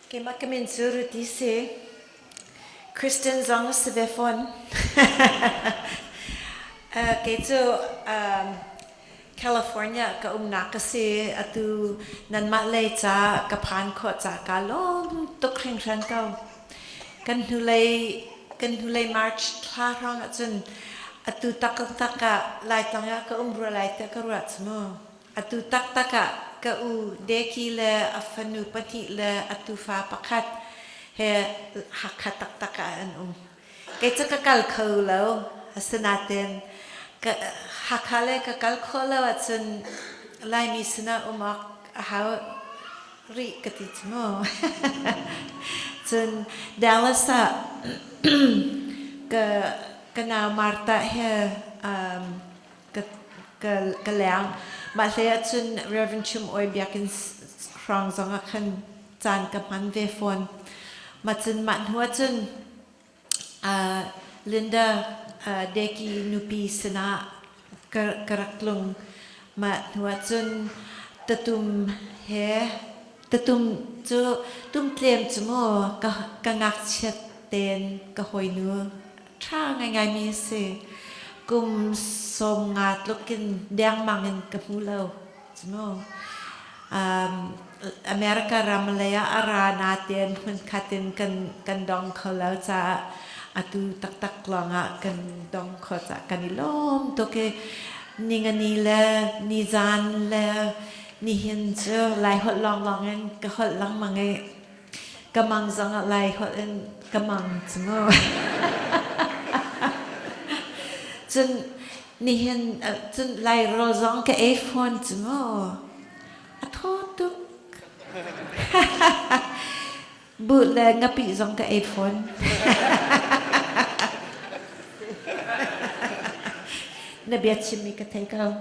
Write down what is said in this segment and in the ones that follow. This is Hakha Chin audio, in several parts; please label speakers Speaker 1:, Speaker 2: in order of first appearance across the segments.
Speaker 1: Keimah ka min cu Ruti si. Christian zong si ve fawn. Kei cu California ka umnak ka si. Atu nanmah lei ca ka phan khawh ca ka lawm tuk hringhran ko. Kan hnulei kan hnulei March thla hrawng ahcun atu taktak ah Laitlang ah ka um rua lai tiah ka ruah cu mu. Atu taktak ah ka u Deki le a fanu pahnih le a tufa pakhat he Hakha taktak ah an um. Kei cu ka kal kho lo. Asinain ka Hakha le ka kal khawh lo ahcun Laimi sinah um awk a hau rih ka ti cu mu. Cun Dallas ah ka ka nau Martha he um, ka ka ka leng. Mah hlei ahcun Reverend Chum Oi biakinn hrawng zong ah khan caan ka hman ve fawn. Mah cun mah hnu ahcun uh, Linda uh, Deki nupi sinah ka, ka rak tlung. Mah hnu ahcun tatum he tatum cu tumtlem cu mu ka, ka ngakchiat ten ka hawinu ṭha ngaingai mi a si. Kum 50 tluk in dengmang in ka hmu lo. Cu mu. America ram lei ah a ra natein hmunkhat in kan kan dong kho lo caah atu taktak lawngah kan dong kho caah kan i lawm tuk i ningani le nizan le nihin cu Lai holh lawnglawng in ka holh lengmang i ka mang zong ah Lai holh in ka mang cu mu. Cun nihin cun Lai rawl zong ka ei fawn cu mu. A thaw tuk. Buh le ngapih zong ka ei fawn. Na bia chimmi ka thei ko.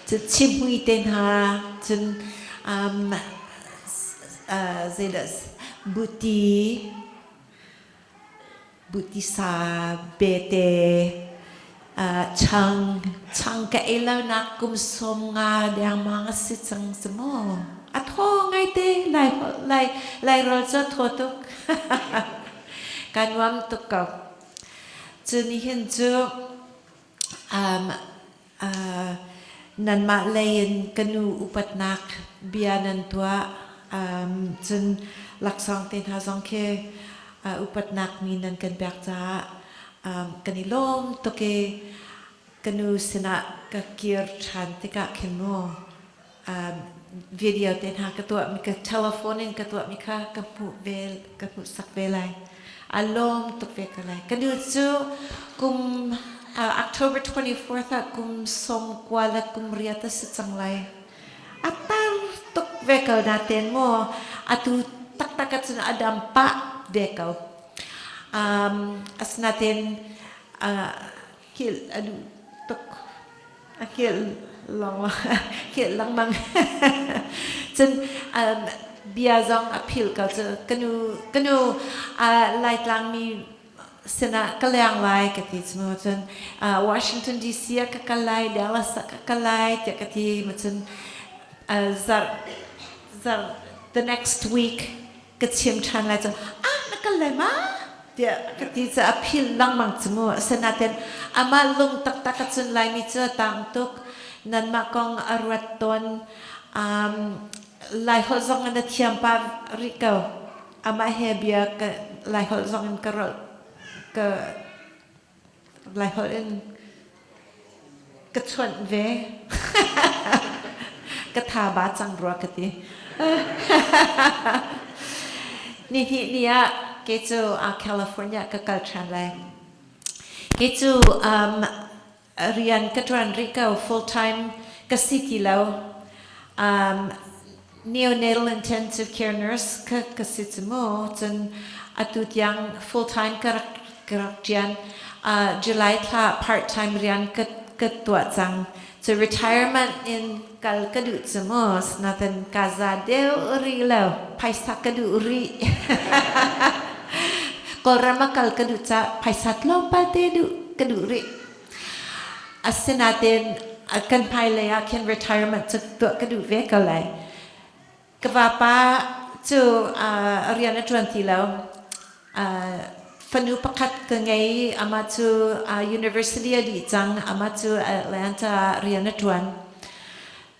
Speaker 1: Cun chimhui te hna cun um, uh, zeidah buti Butisa bete chang chang ka ei lo nak kum 50 dengmang a si cang cu mu. A thaw ngaite lai lai lai rawl cu a thaw tuk. Ka nuam tuk ko. Cu nihin cu um, uh, nanmah lei in ka nu upatnak bia nan tuah um, cun laksawng te hna zong khi uh, upatnak mi nan kan pek caah um, kan i lawm tuk i ka nu sinah ka kir ṭhan tikah khin mu um, video te hna ka tuah mi ka telephone in ka tuah mi kha ka hmuh ve ka hmuh sak ve lai a lawm tuk ve ka lai ka nu cu kum October 24th ah kum 98 le kum 8 a si cang lai a tar tuk ve ko na ten mu atu taktak ahcun a dam pah ve ko um, asinain uh, hil a duh tuk a hngilh lawng hngilh lengmang cun bia zong a philh ko cu kanu kanu Laitlang mi sinah ka leng lai ka ti cu cun Washington DC ah ka kal lai Dallas ah ka kal lai tiah ka ti ma cun zarh zarh the next week ka chim ṭhan lai cu ah na kal lai ma tiah ka ti cu a phil lengmang cu mu asinain amah lung taktak a cun laimi cu a tang tuk nanmah kong a ruat tawn um, lai holh zong in a thiam pa rih ko amah he bia ka lai holh zong in ka rolh ka lai holh in ka chawnh ve ka tha ba cang rua ka ti ni hnih ni ah kei cu California ka kal ṭhan lai kei cu um, rian ka ṭuan rih ko full time ka si ti lo um, neonatal intensive care nurse ka ka si cu mu cun atu tiang full time ka rak ka rak ṭian July thla part time rian ka ka tuah cang cu retirement in kal ka duh cu mu natin ka za deuh rih lo phaisa ka duh rih Kawlram a kal ka duh ca phaisa tlawmpal te duh ka duh rih asinain kan hmailei ah khin retirement cu tuah ka duh ve ko lai. Ka vapa cu rian a ṭuan ti lo. Fanu pakhat ka ngei. Amah cu university a dih cang. Amah cu Atlanta ah rian a ṭuan.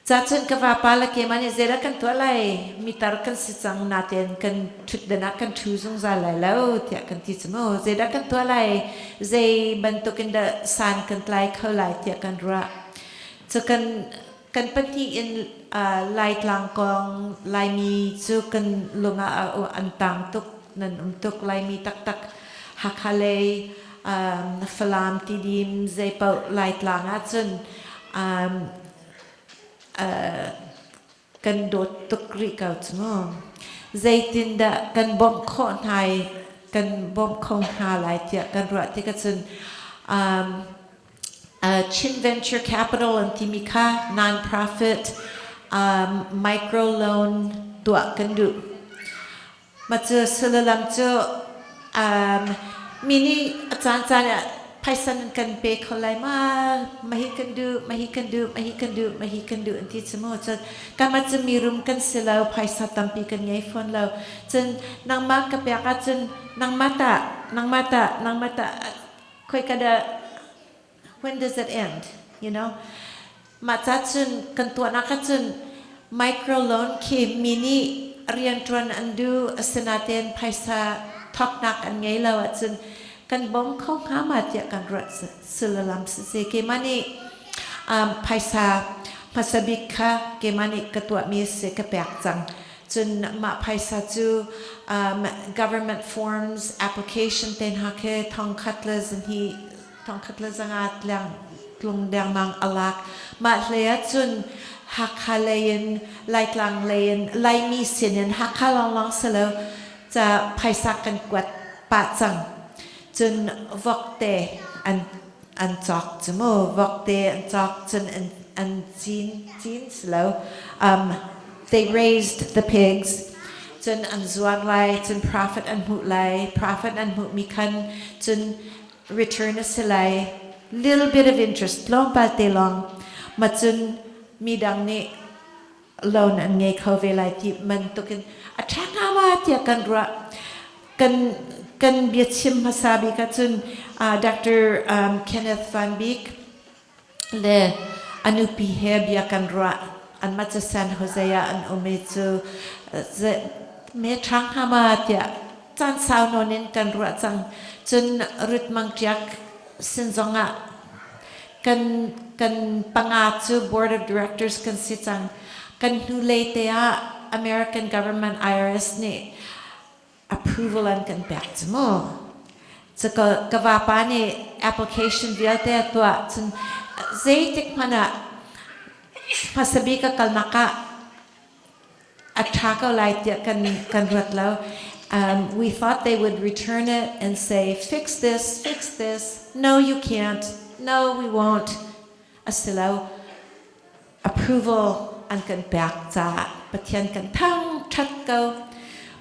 Speaker 1: Cacun ka vapa le keimah nih zeidah kan tuah lai? Mitar kan si cang natein kan ṭhutdan ah kan ṭhu zungzal lai lo tiah kan ti cu mu. Zeidah kan tuah lai? Zei bantukin dah san kan tlai kho lai tiah kan ruah. Cu kan kan pahnih in Laitlang kong Laimi cu kan lung ah an tang tuk nan um tuk. Laimi taktak Hakha lei, Falam, Tidim zeipaoh Laitlang ahcun kan dawt tuk rih ko cu mu. Zeitindah kan bawmh khawh hna i kan bawmh kho hna lai tiah kan ruah tikah cun Chin Venture Capital an timi kha non-profit microloan tuah kan duh. Mah cu sullam cu mi nih a caancaan ah phaisa nan kan pe kho lai ma, mah hi kan duh, mah hi kan duh, mah hi kan duh, mah hi kan duh an ti cu mu. Cun kanmah cu mirum kan si lo, phaisa tampi kan ngei fawn lo. Cun nangmah ka pek ahcun nangmah tah, nangmah tah, nangmah tah, khoika dah, when does it end? Mah ca cun kan tuahnak ahcun microloan khi mi nih rianṭuan an duh, asinain phaisa thawknak an ngei lo ahcun kan bawm kho hnga ma tiah kan ruah. Sulalam sisi keimah nih phaisa hmasa bik kha keimah nih ka tuahmi si, ka pek cang. Cun mah phaisa cu government forms application te hna khi 1200, 1500 tiang tlung dengmang a lak. Mah hlei ah cun Hakha lei in, Laitlang lei in, Laimi sin in, Hakha lawnglawng si lo, ca phaisa kan kuat pah cang. Cun vokte an cawk cu mu, vokte an cawk, cun an cin, cin si lo, they raised the pigs. Cun an zuar lai, cun profit an hmuh lai. Profit an hmuhmi khan cun return a si lai, little bit of interest tlawmpal te lawng. Ma cun midang nih loan an ngei kho ve lai ti bantukin a ṭha hnga ma tiah kan ruah. Kan biachim hmasa bik ahcun Dr. Kenneth Van Beek le a nupi he bia kan ruah. Anmah cu San Jose ah an um i cu me ṭha hnga ma tiah caan sau nawn in kan ruah cang. Cun Ruth Mang Ṭiak sin zongah kan panga cu board of directors kan si cang. Kan hnulei te ah American government IRS nih approval an kan pek cu mu. Cu ka vapa nih application vialte a tuah. Cun zeitik hmanh ah hmasa bik ka kalnak ah a ṭha ko lai tiah kan ruat lo. We thought they would return it and say, "Fix this, fix this. No, you can't. No, we won't." Asilo, approval an kan pek caah Pathian kan thang ṭhat ko.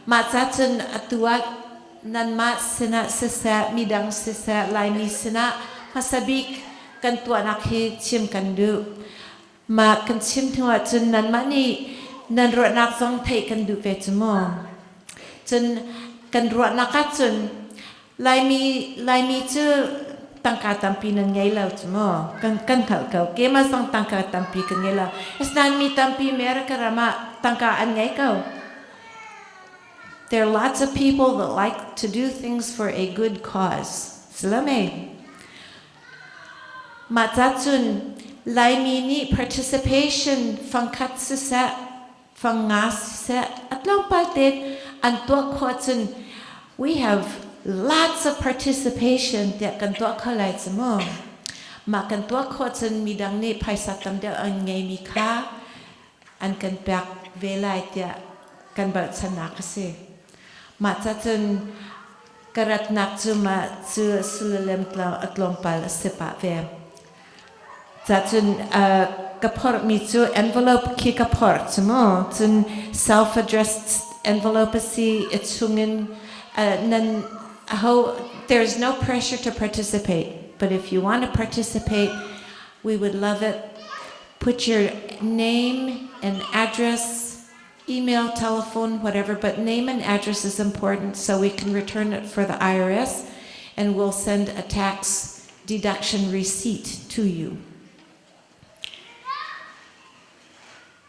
Speaker 1: Mah ca cun atu ah nanmah sinah siseh, midang siseh, Laimi sinah hmasa bik kan tuahnak hi chim kan duh. Mah kan chim hnu ahcun nanmah nih nan ruahnak zong theih kan duh ve cu mu. Cun kan ruahnak ahcun Laimi cu tangka tampi nan ngei lo cu mu. Kan hngalh ko. Keimah zong tangka tampi ka ngei lo. Asinain mi tampi America ram ah tangka an ngei ko. There are lots of people that like to do things for a good cause. Salome. Mah ca cun Laimi nih participation fangkhat siseh, fangnga siseh, a tlawmpal tein an tuah khawh cun we have lots of participation tiah kan tuah kho lai cu mu. Mah kan tuah khawh cun midang nih phaisa tam deuh an ngeimi kha an kan pek ve lai tiah kan balchannak a si. Mah ca cun ka ratnak cu mah cu sullam a tlawmpal a si pah ve. Cacun ka phorhmi cu envelope khi ka phorh cu mu. Cun self-addressed envelope a si i chungin nan ho there's no pressure to participate, but if you want to participate, we would love it. Put your name and address. Email, telephone, whatever, but name and address is important so we can return it for the IRS and we'll send a tax deduction receipt to you.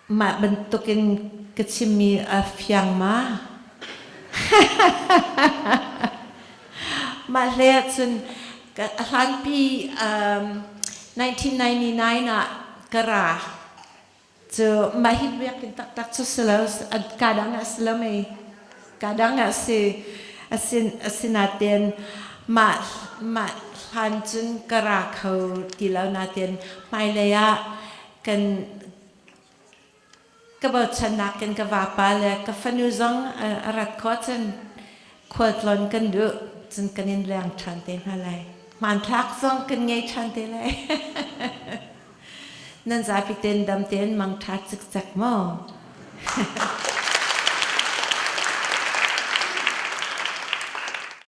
Speaker 1: Mah bantukin ka chimmi a fiang ma? Mah hlei ahcun a hlanpi 1999 ah ka ra. Cu mah hi biakinn taktak cu si lo, ka dang ah si lo mei. Ka dang ah si. Asinain mah mah hlan cun ka ra kho ti lo nain hmailei ah kan ka bochannak in ka vapa le ka fanu zong a rat khawh cun khualtlawn kan duh cun kan in leng ṭhan te hna lai. Hmanthlak zong kan ngei ṭhan te lai. Nan zapi ten dam tein mangṭha cikcek maw?